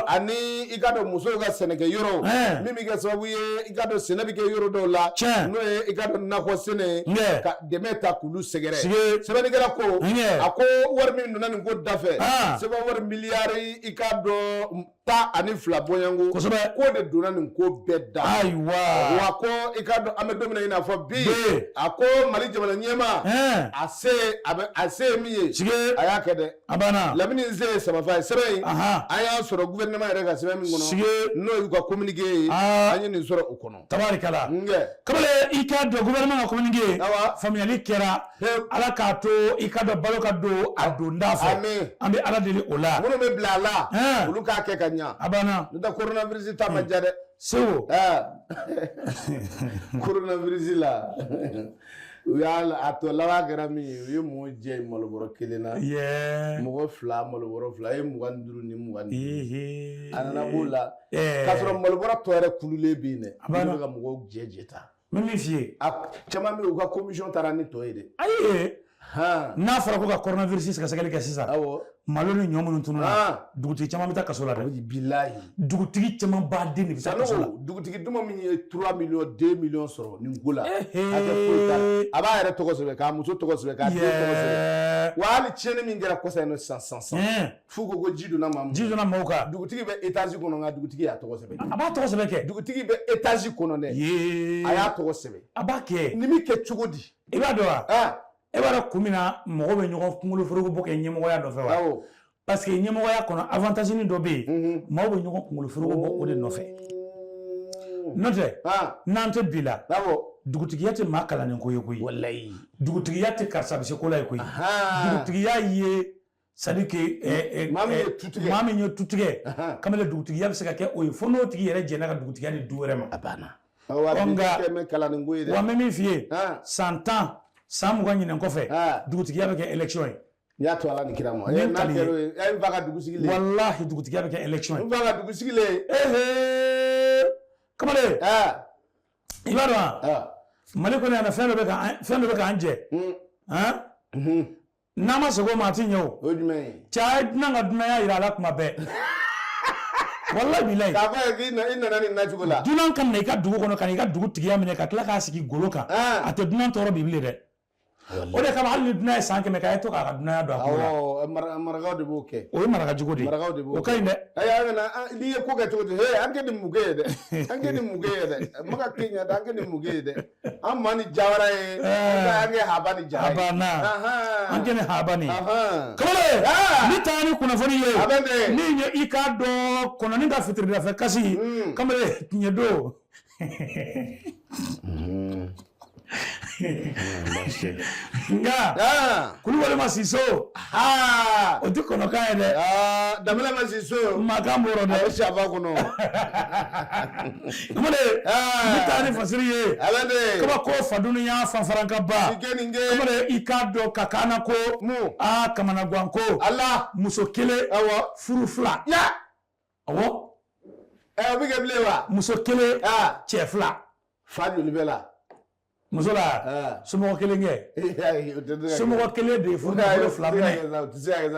ani i k'a dɔn, musow ka sɛnɛkɛ yɔrɔ min bɛ kɛ sababu ye, i k'a dɔn, sɛnɛ bɛ kɛ yɔrɔ dɔw la, n'o ye, i k'a dɔn, nakɔ sɛnɛ ye, ka dɛmɛ ta k'olu sɛgɛrɛ. Sɛbɛnnikɛla ko, a ko wari min donna nin ko dafɛ, sefa wari miliyari, i k'a dɔn, 12 bɔɲɔgɔnko. K'o de donna nin ko bɛɛ da. Wa ko, i k'a dɔn, an bɛ don min na i n'a fɔ bi, a ko Mali jamana ɲɛmaa, a se a bɛ, a se ye min ye, a y'a kɛ dɛ. A banna. Lamini se ye samafa ye. Sɛbɛn in, an y'a sɔrɔ gouvernement yɛrɛ ka sɛbɛn min kɔnɔ, n'o y'u ka communiqué ye, an ye nin sɔrɔ o kɔnɔ. Tabarikala. Kamalen, i k'a dɔn, gouvernement ka communiqué, faamuyali kɛra. Ala k'a to, i k'a dɔn, balo ka don a donda fɛ. An bɛ Ala deli o la. Minnu bɛ bila a la, olu k'a kɛ ka ɲa. A banna. N'o tɛ, coronavirus ta ma diya dɛ. Segu. Coronavirus la, u y'a a tɔ laban kɛra min ye, u ye mɔgɔw jɛ malobɔrɔ kelen na. Mɔgɔ fila, malobɔrɔ fila, a ye 25 ni 25. A nana b'o la k'a sɔrɔ malobɔrɔ tɔ yɛrɛ kululen bɛ yen dɛ. A bɛ ka mɔgɔw jɛ jɛ ta. N bɛ min f'i ye. A caman bɛ yen, u ka commission taara ni tɔ ye dɛ. Ayi, n'a fɔra ko ka coronavirus sɛgɛsɛgɛli kɛ sisan, malo ni ɲɔ minnu tununna, dugutigi caman bɛ taa kaso la dɛ. Bilahi. Dugutigi caman baden de bɛ taa kaso la. Dugutigi duman min ye 3 millions, 2 millions sɔrɔ nin ko la, hakɛ foyi t'a la. A b'a yɛrɛ tɔgɔ sɛbɛn, k'a muso tɔgɔ sɛbɛn, k'a den tɔgɔ sɛbɛn. Wa hali tiɲɛni min kɛra kɔsa in na sisan sisan sisan, f'u ko ko ji donna maa min. Ji donna maaw kan. Dugutigi bɛ étage kɔnɔ, nka dugutigi y'a tɔgɔ sɛbɛn. A b'a tɔgɔ sɛbɛn kɛ. Dugutigi bɛ étage kɔnɔ dɛ. A y'a tɔgɔ sɛbɛn. A b'a kɛ. Nin bɛ kɛ cogo di? I b'a dɔn wa? E b'a dɔn kun min na mɔgɔ bɛ ɲɔgɔn kunkolo foroko bɔ kɛ ɲɛmɔgɔya nɔfɛ wa? Parce que ɲɛmɔgɔya kɔnɔ, avantage dɔ bɛ yen, maaw bɛ ɲɔgɔn kunkolo foroko bɔ o de nɔfɛ. N'o tɛ, n'an tɛ bi la, dugutigiya tɛ maa kalannen ko ye koyi. Walayi. Dugutigiya tɛ karisa bɛ se ko la ye koyi. Dugutigiya ye, c'est à dire que maa min ye tu tigɛ. Maa min ye tu tigɛ, kamalen, dugutigiya bɛ se ka kɛ o ye fo n'o tigi yɛrɛ jɛnna ka dugutigiya di du wɛrɛ ma. A banna. Wa n bɛ min f'i ye, san 10, san 20 ɲinɛn kɔfɛ, dugutigiya bɛ kɛ élection ye. N y'a to Ala ni kira ma. N'a kɛra o ye, n fa ka dugu sigilen. Walahi, dugutigiya bɛ kɛ élection ye. N fa ka dugu sigilen. Kamalen, i b'a dɔn wa, Mali kɔnɔ yan nɔ, fɛn dɔ bɛ k'an jɛ han, n'an ma segin o ma, a ti ɲɛ o. O ye jumɛn ye? Cɛ, a ye dunan ka dunanya yira a la kuma bɛɛ. Walahi bilahi. K'a fɔ a ye k'i nana nin nacogo la. Dunan ka na i ka dugu kɔnɔ, ka na i ka dugu tigiya minɛ, ka tila k'a sigi golo kan, a tɛ dunan tɔɔrɔ bi bilen dɛ. O de kama, hali ni dunan ye san 100 kɛ, a ye to k'a ka dunanya don a kulo la. Awɔ, marakaw de b'o kɛ. O ye maraka jugu de ye. Marakaw de b'o kɛ. O ka ɲi dɛ. Ayi, an kana, n'i ye ko kɛ cogo di, he, an kɛ nin muke ye dɛ, an kɛ nin muke ye dɛ, maka kenya dɛ, an kɛ nin muke ye dɛ, an ma ni jawara ye, an kɛ haba ni jara ye. A banna. An kɛ nin haba ni. Kamalen, ni taa ni kunnafoni ye. A bɛ ten. Min ye, i k'a dɔn, kɔnɔni ka fitiridafɛ kasi. Kamalen, tiɲɛ don. Nka kulubali ma si so, o tɛ kɔnɔkan ye dɛ. Danbɛlɛ ma si so. Makan bɔrɔ dɛ. A bɛ siyafa kɔnɔ. Kamalen, ne taa ni fasiri ye. Kabako fadunu y'a fanfaranka ba. Kamalen, i k'a dɔn, ka kaana ko aa kamanagan ko. Ala. Muso kelen, furu fila. Awɔ. Ɛ, o bɛ kɛ bilen wa? Muso kelen, cɛ fila. Fa joli bɛ la? Muso la, somɔgɔ kelen kɛ. Somɔgɔ kelen de ye furu nafolo fila minɛ.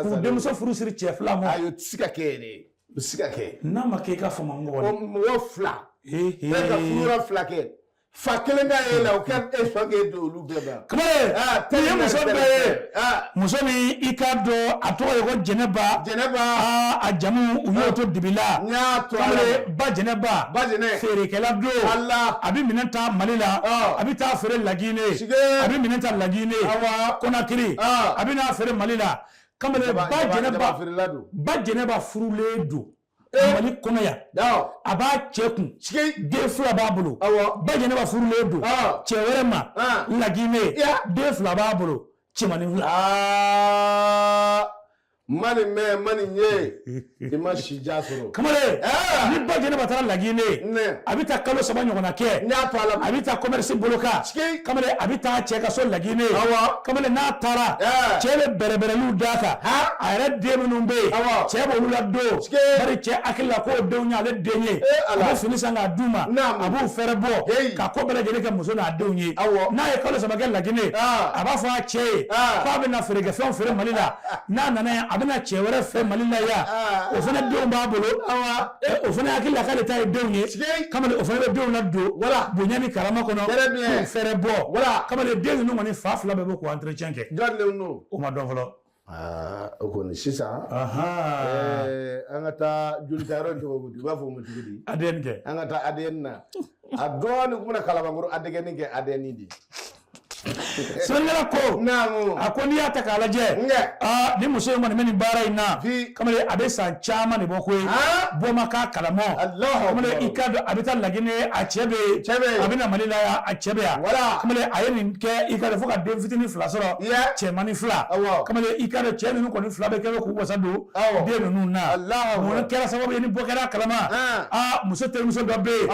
K'u denmuso furu siri cɛ fila ma. Ayi, o tɛ se ka kɛ yɛrɛ. O tɛ se ka kɛ. N'a ma kɛ, i ka fama n kɔ. Mɔgɔ fila. E ka furu fila kɛ. Fa kelen ka ye la, o kɛ e sɔn k'e don olu bɛɛ ma. Kamalen, nin ye muso bɛɛ ye. Muso min, i k'a dɔn, a tɔgɔ ye ko Jɛnɛba. Jɛnɛba. A jamu, u y'o to dibi la. N y'a to. Kamalen, ba Jɛnɛba. Ba Jɛnɛ. Feerekɛla don. Ala. A bɛ minɛn ta Mali la. A bɛ taa feere Laginɛ. A bɛ minɛn ta Laginɛ. Konakiri. A bɛ n'a feere Mali la. Kamalen, ba Jɛnɛba. Ba Jɛnɛba furulen don. Mali kɔnɔ yan, a b'a cɛ kun, den fila b'a bolo. Ba Jɛnɛba furulen don cɛ wɛrɛ ma Laginɛ, den fila b'a bolo, cɛmannin fila. Ma nin mɛn, ma nin ye, i ma si jan sɔrɔ. Kamalen, ni ba Jɛnɛba taara Laginɛ, a bɛ taa kalo 3 ɲɔgɔnna kɛ. N y'a to a la. A bɛ taa commerce bolo kan. Kamalen, a bɛ taa cɛ ka so Laginɛ. Kamalen, n'a taara, cɛ bɛ bɛrɛbɛrɛliw d'a kan. A yɛrɛ den minnu bɛ yen, cɛ b'olu ladon. Bari cɛ hakili la k'o denw y'ale den ye. A bɛ fini san k'a d'u ma. A b'u fɛrɛ bɔ ka ko bɛɛ lajɛlen kɛ muso n'a denw ye. N'a ye kalo 3 kɛ Laginɛ, a b'a fɔ a cɛ ye k'a bɛna feerekɛfɛnw feere Mali la. N'a nana yan, a bɛna cɛ wɛrɛ fɛ Mali la yan, o fana denw b'a bolo, o fana hakili la k'ale ta ye denw ye. Kamalen, o fana bɛ denw ladon bonya ni karama kɔnɔ, k'u fɛrɛ bɔ. Kamalen, den ninnu kɔni fa fila bɛɛ bɛ k'u entretien kɛ. Jɔn denw don? O ma dɔn fɔlɔ. O kɔni sisan, an ka taa jolita yɔrɔ in tɔgɔ di, u b'a fɔ o ma cogo di? ADN kɛ. An ka taa ADN na. A dɔɔnin kun bɛna Kalabankɔrɔ ADN kɛ ADN di. Sɛbɛnnikɛla ko, a ko n'i y'a ta k'a lajɛ, aa, ni muso in kɔni bɛ nin baara in na, kamalen, a bɛ san caman de bɔ koyi, bɔ ma k'a kalama. Kamalen, i k'a dɔn, a bɛ taa Laginɛ, a cɛ bɛ yen, a bɛ na Mali la yan, a cɛ bɛ yan. Kamalen, a ye nin kɛ, i k'a dɔn, fo ka den fitinin 2 sɔrɔ, cɛmannin 2. Kamalen, i k'a dɔn, cɛ ninnu kɔni 2 bɛɛ kɛ k'u wasa don den ninnu na. Mun kɛra sababu ye ni bɔ kɛra a kalama? Aa, muso terimuso dɔ bɛ yen.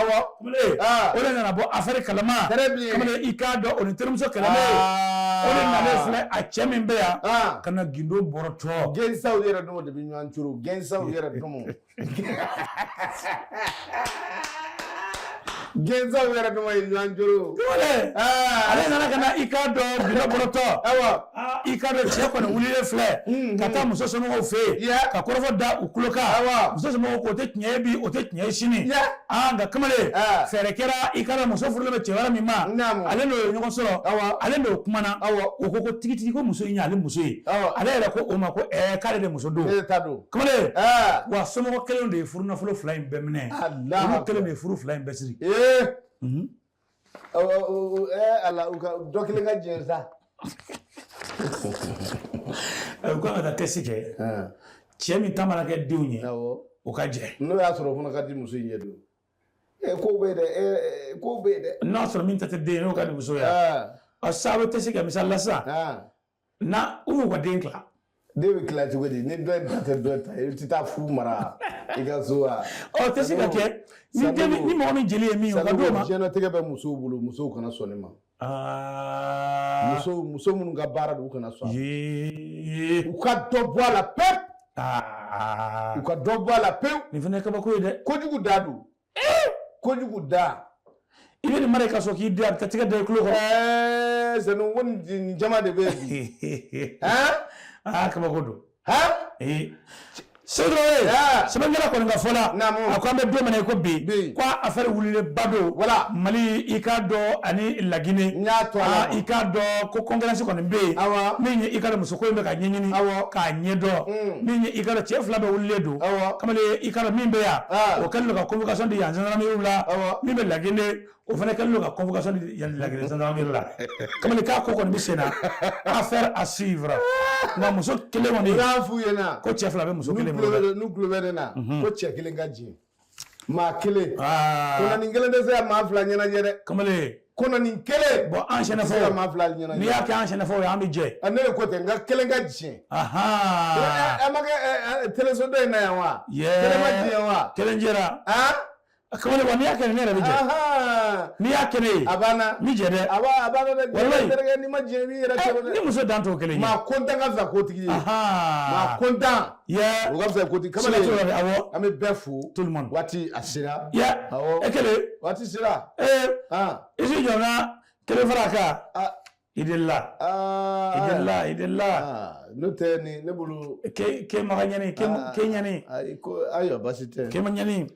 O de nana bɔ affaire kalama. Kamalen, i k'a dɔn, o ni terimuso kɛlɛlen, o de nalen filɛ a cɛ min bɛ yan ka na gindo bɔrɔtɔ. Gɛnsaw yɛrɛ dɔn de bɛ ɲɔgɔn coro, gɛnsaw yɛrɛ dɔn, gɛnsaw yɛrɛ dɔn ye ɲɔgɔn coro. Kamalen, ale nana ka na, i k'a dɔn, gindo bɔrɔtɔ. I k'a dɔn, cɛ kɔni wulilen filɛ ka taa muso somɔgɔw fɛ yen ka kɔrɔfɔ da u tulo kan. Muso somɔgɔw ko o tɛ tiɲɛ ye bi, o tɛ tiɲɛ ye sini. Aa, nka kamalen, fɛɛrɛ kɛra. I k'a dɔn, muso furulen bɛ cɛ wɛrɛ min ma, ale n'o ye ɲɔgɔn sɔrɔ, ale n'o kumana. O ko ko tigitigi ko muso in y'ale muso ye. Ale yɛrɛ ko o ma ko ɛɛ, k'ale de muso don. Kamalen, wa somɔgɔ kelen de ye furu nafolo 2 in bɛɛ minɛ, olu kelen de ye furu 2 in bɛɛ siri. Ala, u ka dɔ kelen ka jɛn sa. U kan ka taa test kɛ, cɛ min ta mana kɛ denw ye, o ka jɛ. N'o y'a sɔrɔ o fana ka di muso in ye dun. Kow bɛ yen dɛ, kow bɛ yen dɛ. N'a sɔrɔ min ta tɛ den ye, n'o ka di muso ye, ɔ sa, a bɛ test kɛ misali la sisan, na u b'u ka den tila. Den bɛ tila cogo di ni dɔ ta tɛ dɔ ta ye? I tɛ taa fu mara i ka so wa? Ɔ, tɛ se ka kɛ ni den, ni mɔgɔ min jeli ye min ye, o ka d'o ma. Diɲɛlatigɛ bɛ musow bolo, musow kana sɔn nin ma. Muso minnu ka baara don, u kana sɔn. U ka dɔ bɔ a la pewu. U ka dɔ bɔ a la pewu. Nin fana ye kabako ye dɛ. Kojugu da don. Kojugu da. I bɛ nin mara i ka so k'i den, a bɛ taa tigɛ da i tulo kɔrɔ. Ɛɛ, Sanu, ko nin jama de bɛ yen bi. Aa, kabako don. Ee, Seydou Traoré, sɛbɛnnikɛla kɔni ka fɔ la, a ko an bɛ don min na i ko bi, ko affaire wulilenba don. Mali, i k'a dɔn, ani Laginɛ. N y'a to a la. I k'a dɔn ko concurrence kɔni bɛ yen. Min ye, i k'a dɔn, musoko in bɛ ka ɲɛɲini k'a ɲɛdɔn. Min ye, i k'a dɔn, cɛ 2 bɛɛ wulilen don. Kamalen, i k'a dɔn, min bɛ yan, o kɛlen don ka convocation di yan gendarmerie la. Min bɛ Laginɛ, o fana kɛlen don ka convocation di yan Laginɛ gendarmerie la. Kamalen, k'a ko kɔni bɛ sen na, affaire à suivre. Nka muso kelen kɔni, n y'a f'u ɲɛna. Ko cɛ 2 bɛ muso kelen bolo. N'u tulo bɛ ne na, ko cɛ kelen ka jɛ maa kelen. Kɔnɔnin kelen tɛ se ka maa 2 ɲɛnajɛ dɛ. Kamalen. Kɔnɔnin kelen. Bon, an sɛnɛfɔw. Maa 2 ɲɛnajɛ. N'i y'a kɛ an sɛnɛfɔw ye, an bɛ jɛ. Ne de ko ten, nka kelen ka jɛ. A ma kɛ teleso dɔ in na yan wa? Kelen ma jɛ wa? Kelen jɛra. Kamalen, wa n'i y'a kɛ, ne yɛrɛ bɛ jɛ. N'i y'a kɛ ne ye. A banna. N bɛ jɛ dɛ. A banna dɛ. Walayi. Terikɛ, n'i ma jɛ, i b'i yɛrɛ sɔrɔ dɛ. Ni muso dan t'o kelen ye. Maa kontan ka fisa kotigi ye. Maa kontan. O ka fisa kotigi. Kamalen, awɔ. An bɛ bɛɛ fo. Tout le monde. Waati a sera. Awɔ. E kelen. Waati sera. Ee. I si jɔ n ka kelen fara a kan. I delila. I delila, i delila. N'o tɛ ni ne bolo. Ke ma ka ɲani, ke ɲani. Ayi, ko ayiwa, baasi tɛ. Ke ma ɲani.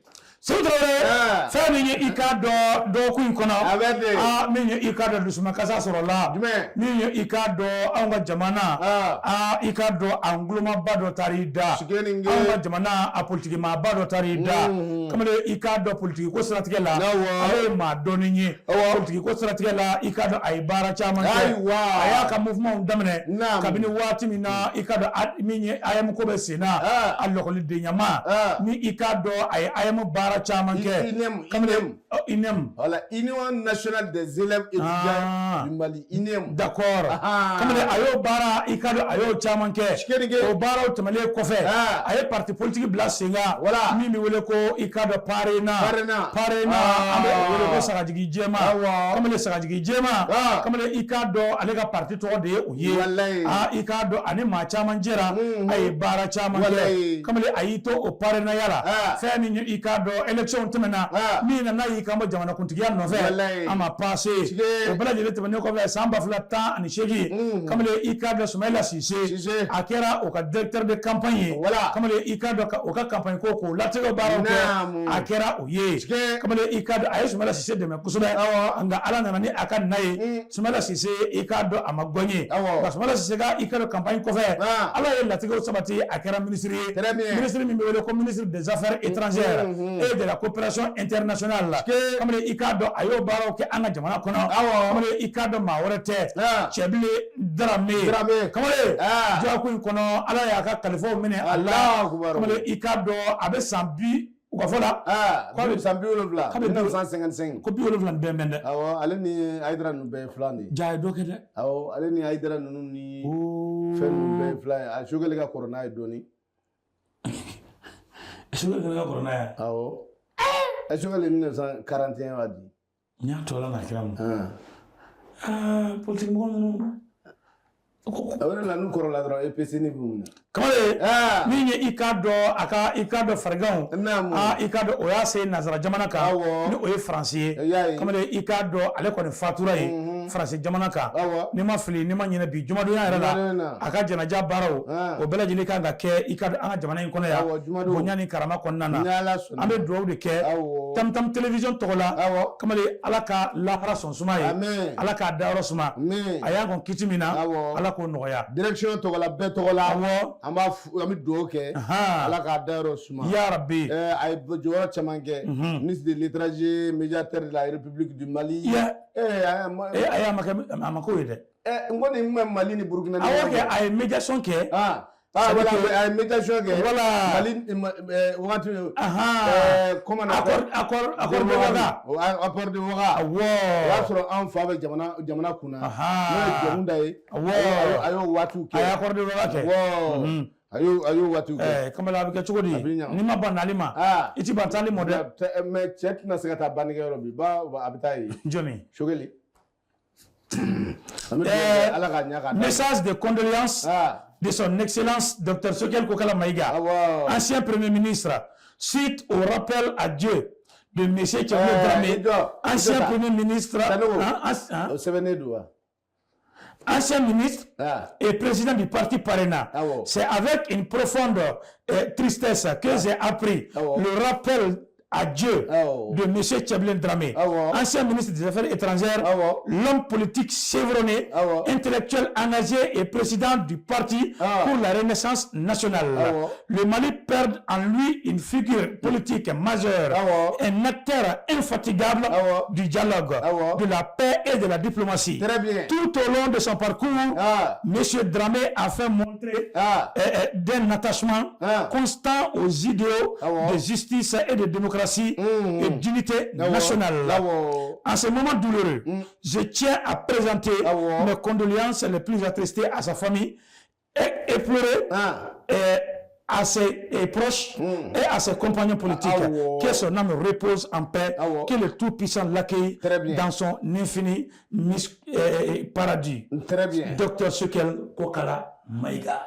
Seydou Traoré, fɛn min ye, i k'a dɔn, dɔgɔkun in kɔnɔ. A bɛ ten. Aa, min ye, i k'a dɔn, dusumakasa sɔrɔla. Jumɛn? Min ye, i k'a dɔn, anw ka jamana. Aa, i k'a dɔn, a ngulomaba dɔ taara i da. Anw ka jamana, a politiki maaba dɔ taara i da. Kamalen, i k'a dɔn, politiki ko siratigɛ la, ale ye maa dɔnnen ye. Politiki ko siratigɛ la, i k'a dɔn, a ye baara caman kɛ. A y'a ka mouvement daminɛ kabini waati min na, i k'a dɔn, min ye AEEM ko bɛ sen na, a lɔkɔlidenɲama ni, i k'a dɔn, a ye AEEM baara baara caman kɛ. INEM. Kamalen, INEM. Voilà, Union nationale des élèves étudiants du Mali, INEM. D'accord. Kamalen, a y'o baara, i ka dɔn, a y'o caman kɛ. O baaraw tɛmɛnen kɔfɛ, a ye parti politique bila sen kan. Voilà. Min bɛ wele ko, i ka dɔn, PARENA. PARENA. PARENA, an bɛ o wele ko sagajigi jɛma. Kamalen, sagajigi jɛma. Kamalen, i k'a dɔn, ale ka parti tɔgɔ de ye o ye. Walayi. I k'a dɔn, ani maa caman jɛra, a ye baara caman kɛ. Kamalen, a y'i to o PARENAya la. Fɛn min ye, i k'a dɔn, élection tɛmɛna min na, n'a y'i kan bɔ jamanakuntigiya nɔfɛ, a ma passé. O bɛɛ lajɛlen tɛmɛnen kɔfɛ, san 2018, kamalen, i k'a dɔn, Sumayila Sise, a kɛra o ka directeur de campagne ye. Kamalen, i k'a dɔn, o ka campagne ko k'o latigɛ baaraw kɛ, a kɛra o ye. Kamalen, i k'a dɔn, a ye Sumayila Sise dɛmɛ kosɛbɛ, nka Ala nana ni a ka na ye, Sumayila Sise, i k'a dɔn, a ma gagné. Nka Sumayila Sise ka, i k'a dɔn, campagne kɔfɛ, Ala ye latigɛw sabati, a kɛra ministre ye, ministre min bɛ wele ko ministre des Affaires étrangères et de la coopération internationale. Kamalen, i k'a dɔn, a y'o baaraw kɛ an ka jamana kɔnɔ. Kamalen, i k'a dɔn, maa wɛrɛ tɛ, Cɛbilen Darame. Kamalen, dɔgɔkun in kɔnɔ, Ala y'a ka kalifaw minɛ a la. Kamalen, i k'a dɔn, a bɛ san bi u ka fɔ la. K'a bɛ san 70. K'a bɛ 1955. Ko 70 ni bɛn bɛn dɛ. Awɔ, ale ni Hayidara ninnu bɛɛ ye filan de ye. Ja, a ye dɔ kɛ dɛ. Awɔ, ale ni Hayidara ninnu ni fɛn ninnu bɛɛ ye filan ye. A Sogɛli ka kɔrɔ n'a ye dɔɔnin. Sogɛli ka kɔrɔ n'a ye. Awɔ. Ɛ, Sogɛli 1941 wa di. N y'a to Ala n'a kira ma. Aa, politique mɔgɔ ninnu. O de la, n'u kɔrɔla dɔrɔn, EPC ni b'u minɛ. Kamalen, min ye, i k'a dɔn, a ka, i k'a dɔn, fariganw, i k'a dɔn, o y'a se nanzara jamana kan, ni o ye Faransi ye. Kamalen, i k'a dɔn, ale kɔni fatura yen Faransi jamana kan. N'i ma fili, n'i ma ɲinɛ, bi jumadonya yɛrɛ la, a ka janaja baaraw, o bɛɛ lajɛlen kan ka kɛ, i ka an ka jamana in kɔnɔ yan, bonya ni karama kɔnɔna na. An bɛ dugawu de kɛ Tam Tam Télévision tɔgɔ la. Kamalen, Ala ka lahara sɔn suma ye, Ala k'a dayɔrɔ suma. A y'an kɔn kiti min na, Ala k'o nɔgɔya. Direction tɔgɔ la, bɛɛ tɔgɔ la. An b'a an bɛ dugawu kɛ, Ala k'a dayɔrɔ suma. Ya Rabi. A ye jɔyɔrɔ caman kɛ, ministre de l'étranger, médiateur de la République du Mali. Ayi, a ma kɛ, a ma k'o ye dɛ. N ko nin bɛ Mali ni Burukina. Awɔ kɛ, a ye médiation kɛ. Ah, voilà, a ye médiation kɛ. Voilà. Mali wagati. Comment on appelle? Accord de Ouaga. Accord de Ouaga. Awɔ. O y'a sɔrɔ an fa bɛ jamana kunna. N'o ye Jɔkunda ye. Awɔ. A y'o waatiw kɛ. A ye accord de Ouaga kɛ. Awɔ. A y'o waatiw kɛ. Kamalen, a bɛ kɛ cogo di? N'i ma ban nali ma, i ti ban taali mɔ dɛ. Mais cɛ tɛna se ka taa bannikɛyɔrɔ bi ba, a bɛ taa yen. Jɔnni? Sogɛli. Message de condoléances de son Excellence Dr Choguel Kokalla Maïga, ancien Premier ministre, suite au rappel à Dieu de M. Tiébilé Dramé, ancien Premier ministre, ancien ministre et président du parti PARENA. C'est avec une profonde tristesse que j'ai appris le rappel à Dieu de M. Tiébilé Dramé, ancien ministre des Affaires étrangères, l'homme politique chevronné, intellectuel engagé et président du parti pour la Renaissance nationale. Le Mali perd en lui une figure politique majeure, un acteur infatigable du dialogue, de la paix et de la diplomatie. Très bien. Tout au long de son parcours, M. Dramé a fait montrer d'un attachement constant aux idéaux de justice et de démocratie et d'unité nationale. En ce moment douloureux, je tiens à présenter mes condoléances les plus attristées à sa famille et éplorée, et à ses proches et à ses compagnons politiques. Que son âme repose en paix, que le Tout-Puissant l'accueille dans son infini paradis. Très bien. Docteur Choguel Kokalla Maïga.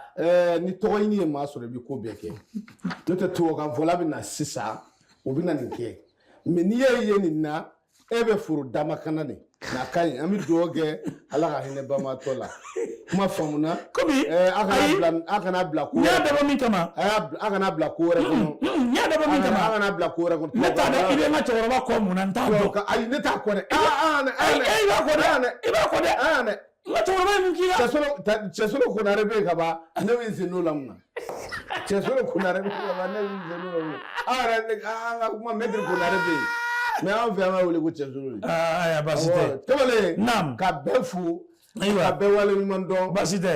Ni tɔgɔ ɲini ye maa sɔrɔ, i bɛ ko bɛɛ kɛ. N'o tɛ, tubabukan fɔla bɛ na sisan, o bɛ na nin kɛ. Mais n'i y'a ye nin na, e bɛ foro damakana de nka ka ɲi. An bɛ dugawu kɛ, Ala ka hinɛ banbaatɔ la. Kuma faamuna. Komi a kana bila ko n y'a dabɔ min kama. A kana bila ko wɛrɛ kɔnɔ. N y'a dabɔ min kama. A kana bila ko wɛrɛ kɔnɔ. Ne t'a dɔn i bɛ n ka cɛkɔrɔba kɔ mun na, n t'a dɔn. Ayi, ne t'a kɔ dɛ. E b'a kɔ dɛ, i b'a kɔ dɛ. N ka cɛkɔrɔba ye mun k'i la? Cɛsolo Konare bɛ yen ka ban, ne bɛ n sen n'o la mun na? Cɛsolo Konare bɛ yen ka ban, ne bɛ n sen n'o la mun na? Aw yɛrɛ, an ka kuma, maître Konare bɛ yen. Mais anw fɛ, an b'a wele ko Cɛsolo de. Ayiwa, baasi tɛ. Kamalen. Naam. Ka bɛɛ fo. Ayiwa. Ka bɛɛ wale ɲuman dɔn. Baasi tɛ.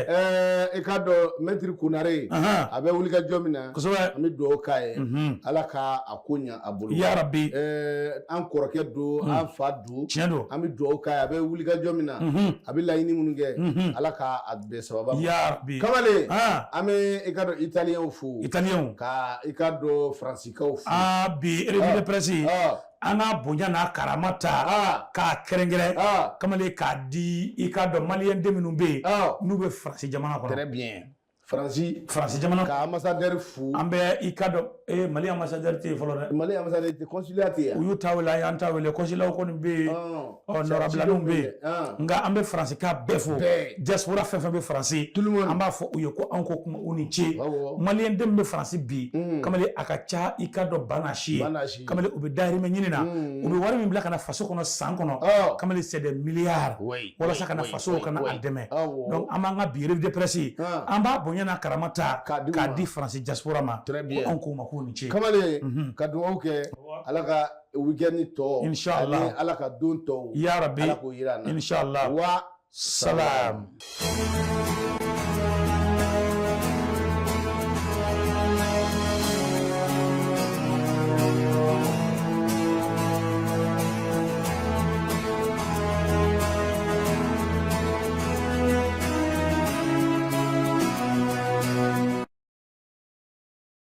I k'a dɔn maître Konare. A bɛ wuli ka jɔ min na. Kosɛbɛ. An bɛ dugawu k'a ye. Ala ka a ko ɲɛ a bolo. Yarabi. An kɔrɔkɛ don, an fa don. Tiɲɛ don. An bɛ dugawu k'a ye, a bɛ wuli ka jɔ min na. A bɛ laɲini minnu kɛ. Ala ka a bɛɛ sababa. Yarabi. Kamalen. An bɛ i k'a dɔn Italienw fo. Italienw. Ka i k'a dɔn Faransikaw fo. Aa bi revue de presse. An ka bonya n'a karama ta k'a kɛrɛnkɛrɛn kamalen k'a di i k'a dɔn maliyɛn den minnu bɛ yen n'u bɛ faransi jamana kɔnɔ. Très bien. Faransi. Faransi jamana. Ka ambassadeur fo. An bɛ i k'a dɔn Mali ambassadeur tɛ yen fɔlɔ dɛ. Mali ambassadeur tɛ consulat tɛ yan. U y'u ta wele an y'an ta wele consulat kɔni bɛ yen. Ɔ nɔrabilaninw bɛ yen. Nka an bɛ Faransika bɛɛ fo. Diaspora fɛn fɛn bɛ Faransi. Tout le monde. An b'a fɔ u ye ko anw ko kuma u ni ce. Maliyɛn den min bɛ Faransi bi. Kamalen a ka ca i k'a dɔn ba n'a si ye. Kamalen u bɛ dahirimɛ ɲini na. U bɛ wari min bila ka na faso kɔnɔ san kɔnɔ. Kamalen c'est des milliards. Walasa ka na faso ka na a dɛmɛ. Donc an b'an ka bi revue de presse. An b'a bonya n'a karama ta k'a di Faransi diaspora ma. Très bien. Ko anw k'u ma k'u ni ce. Kamalen ka dugawu kɛ Ala ka week-end tɔ. Inchallah. Ani Ala ka don tɔw. Ya Rabbi. Ala k'o jira an na. Inchallah. Wa salam.